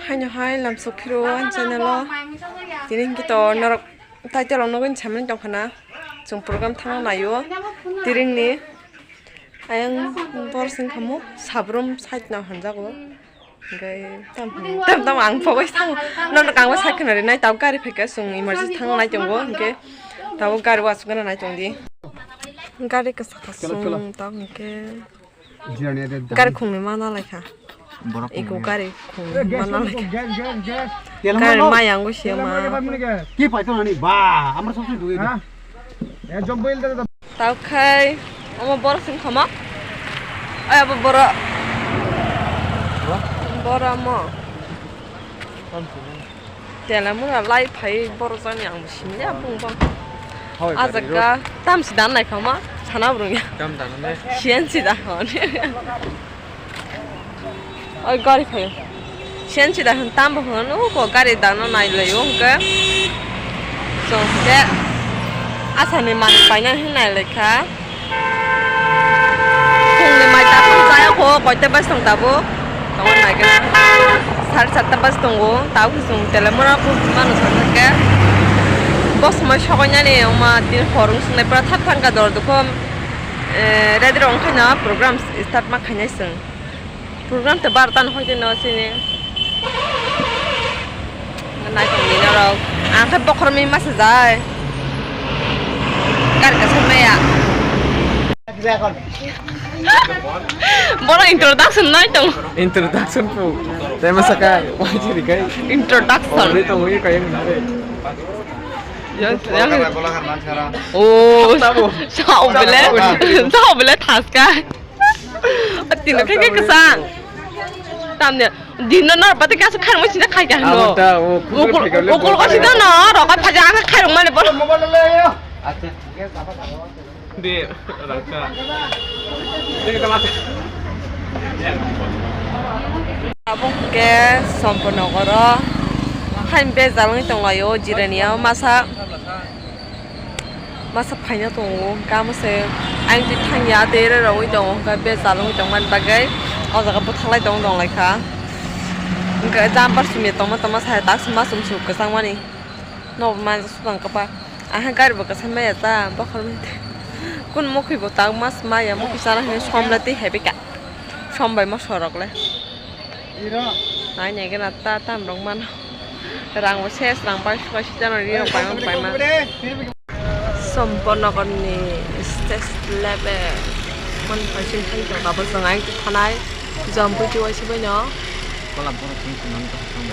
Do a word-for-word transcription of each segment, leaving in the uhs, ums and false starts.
Haino hai lamsok phiro ani channel o. Tini hwnkhe to norok title o nugwi samani tongkha na. Chwng program thangna naio. Tiringni ayang bor sing khamu sabrum side no hanjago. Hwnkhe tam tam tam ang pogwi thang. Nono kangma side khna rinai tabuk gari phaikha chwng emergency thangna nai tongo. Hwnkhe tabuk gari wasuk gana nai tongdi. Gari kwchak kwchwng tabuk hwnkhe. Gari khungni mana laikha. Borok eko khungni. Gari khungni mana laikha. Gari mayang go se ma. Ki paito nani ba, amra sob se duye. Tau khai, omo borok sing khama. Ay abo borok. Borok mo. Telemura lai phai borok jani ang bo simi ya bung bang. Hoi, ah jaga tam si dan nai khama sana burung ya. Tam dan ne. Sian si da hon. Oi gari phai. Sian si da hon tam bo hon u ko gari dan no nai lai u ke. So ke asani man pai na hin nai lai kha. Phungni mai tabuk chaya kho, koita bas tong tabuk. Tongo nai khe sare satta bas tongo. Tabuk chwng telemura kho mano sa thang khe. Bo swmai sokoinani wngma tin hor wng swngnai pura thap thang kha dor dukho. Eh, ready rok wng khaino program start ma khainai chwng. Program te barota ni hoi tini sini. Nai tong di norok. Ang khe bokhorok mi masa jai. Gari kaisa maya. Boro introduction nai tong. Introduction po. Tema saka wajiri kai. Introduction. Ori tong wi kai. Yang yang. Oh, sao bele. Sao bele thaska. Tino khe khe kwchang. Tamni dino nor pati kasu khairok sida khai kha hino. Abo ta, o, ukul, ukul ko sida no, rok phaja ang khairok mani bor. De, rakha. Abo ke Sompo nogoro. Hain bejal wngwi tonglaio, jirania masa. Masa phaina tongo, hwnkhe amo se ayang twi thangya, tei rerogwi tongo, hwnkhe bejal wngwi tongmani bagwi o jaga bwthaklai tong tonglaikha. Hwnkhe jumper sumya tongma tongma saya tak suma sum sum kwchangmani. Nobo manja sukang kwbak. Aha gari bo kwcham maya ta, bokhorok maya ta. Kun mokhi bo tak mas maya, mokhi chana hwnwi somle twi hebi ka. Som bai moso rok le. Nai nai gana ta tam rok mano. Rang bo ses rang bai suka sita no ri rok bai man bai man. Sompo nogor ni stage level. Mon pai sing thang tong abo jong ai thanai. Jom pui twi waisa bai no. Kolam poro sing sing nang tong tong.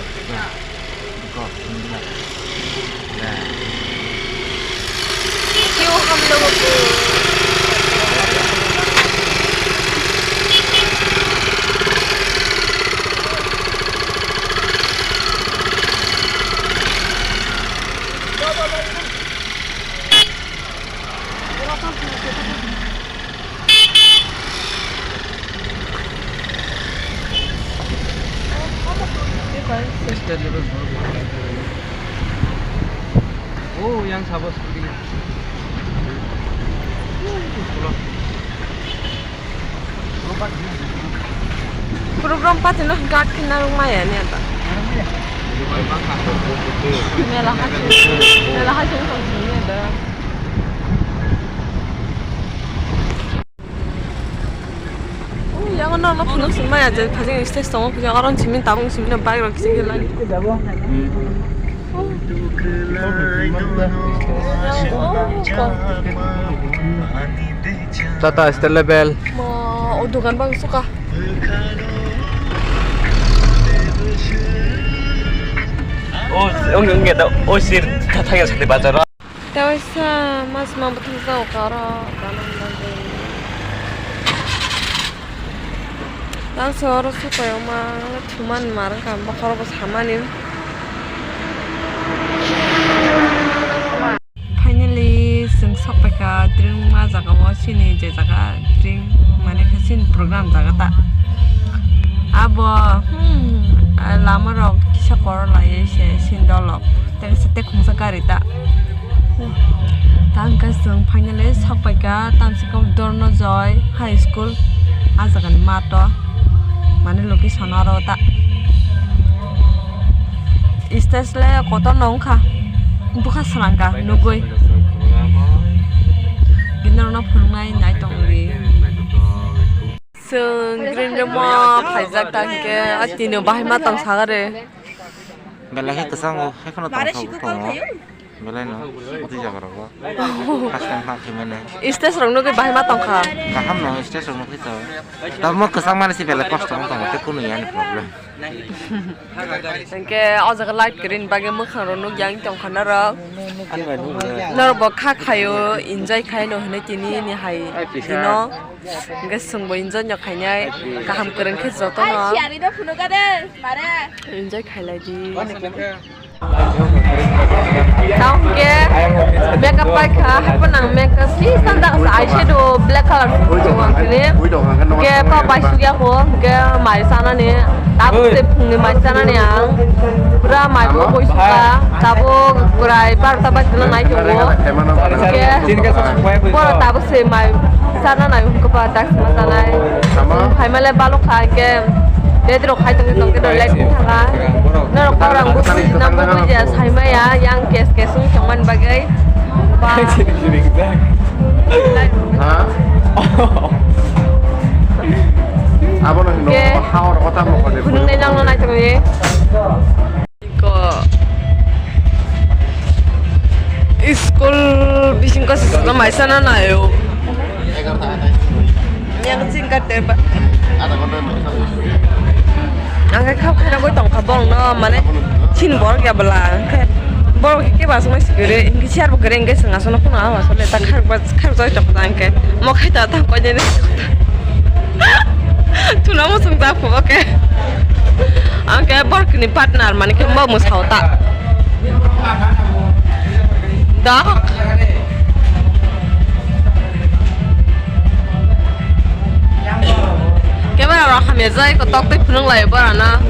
State level bhoro bhoro. Oh, yang sabo scooty. Program pati no gat khe narwk maya ni ata. Mela ha se, mela ha se wngtong sini ata. Yang no no phunuk sini maya je phajing stage tongo kisa orang simi tabung simi no bike rok kisa kisa lagi. Tata state level. Mo, o dogan bang suka. O, o, o, o, sir, thangya sate bazar. Tei waisa mas ma bwthang jao karo, ganang bagwi. Tang se oro supai ma thumani mar wngkha, bokhorobo samani. Finally, chwng sokpaikha drink ma jaga o, chini je jaga drink mane khe chini program jaga ta. Abo, hmm, lama rok kisa korok lai se chini dol rok. Tei kisa tei khungsa gari ta. Tang khe chwng finally sokpaikha, tamsiko Dornojoy High School, ah jagani mato, mane location aro ta. Stage le kotor no wngkha. Bwkha swrangkha nugwi. Bini rokno phunuknai nai tongdi. Chwng green room o phaijak ta hinkhe, a tini o bahai ma tong sagare. Belai khe kwchango, hai phano tongthok tongo. Belai no, bwtwi jaga rogo. First time ha khe mene. Stage rok nugwi bahai ma tongkha. Kaham no, stage rok nugwi to. Tamo kwchang mani si belai kosto wng tongo, tei kunu yani problem. Hinkhe o jaga light kwrwini bagwi mwkhang rok nukya wng tongkha norok. Norok bo kha khaio, enjoy khaino hinwi tini ni hai tino. Hinkhe chwngbo enjoy no khainai, kaham kwrwng khe jotono enjoy khailai di. Tamo hinkhe makeup paikha, haiphano ang makeup si sanjak sa eyeshadow black color si kuchuk ang khe. Hinkhe kok bai sukya kho, hinkhe mai chanani, tabuk se phungni mai chanani ang. Pura mai bo koi sukha, tabuk kwrai barota bai kheno nai tongo. Hinkhe borok tabuk se mai chana nai hwnkhe ba tak sima chanai. Phaimale balok kha hinkhe. Date rok khai tongwi tongkhe no light wng thangkha. Norok borok ang bukui, nang bukui je saimaya, yang kes kes wng tongmani bagwi. Ba. Ha? Abono hino. Ke? Haor kota mo kone. Phunuknai nangno nai tongwi. Ko. School bising ko sisno maisa na nayo. Yang singkat deba. Ang khe khap khaina goi tongkha borok no, mane chini borok ya bwla, ang khe borok khe kebo aswk nai sikire, ang khe chair bo kwrwi, ang khe chwng aswk no phunukha, aswk le ta kharba kharjak tongkha, ang khe mo khai ta ta koi nini thuna mo chwng ta phubo khe, ang khe borok ni partner mani khe bo mwsao ta. Dok. Camera rok hamya jai, kotok tei phunuk lai borano.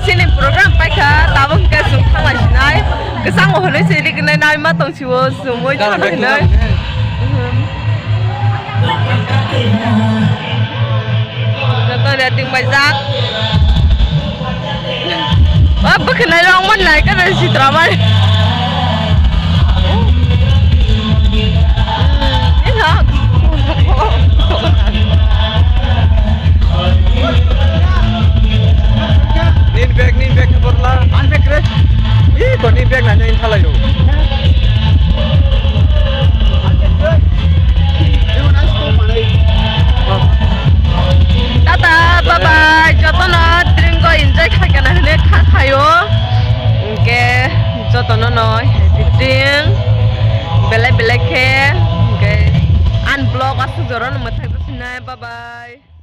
Chini program paikha, tabuk hwnkhe chwng thanglai sinai. Kwchangma hwnwi se rignai nai ma tongsiwo, chwng mui thanglai sinai. Joto ready paijak. O bwkhwnai rok mon nai kana sitra mai. Nin bag, nin bag borla. An bag re. Ih, ko nin bag nanya in thalai lo. Tata, bye bye. Jotono drink go enjoy khaikana hwnwi kha khaio. Hwnkhe jotono no happy drink. Belai belai khe hwnkhe an vlog aswk jorano mwthai sinai. Bye bye.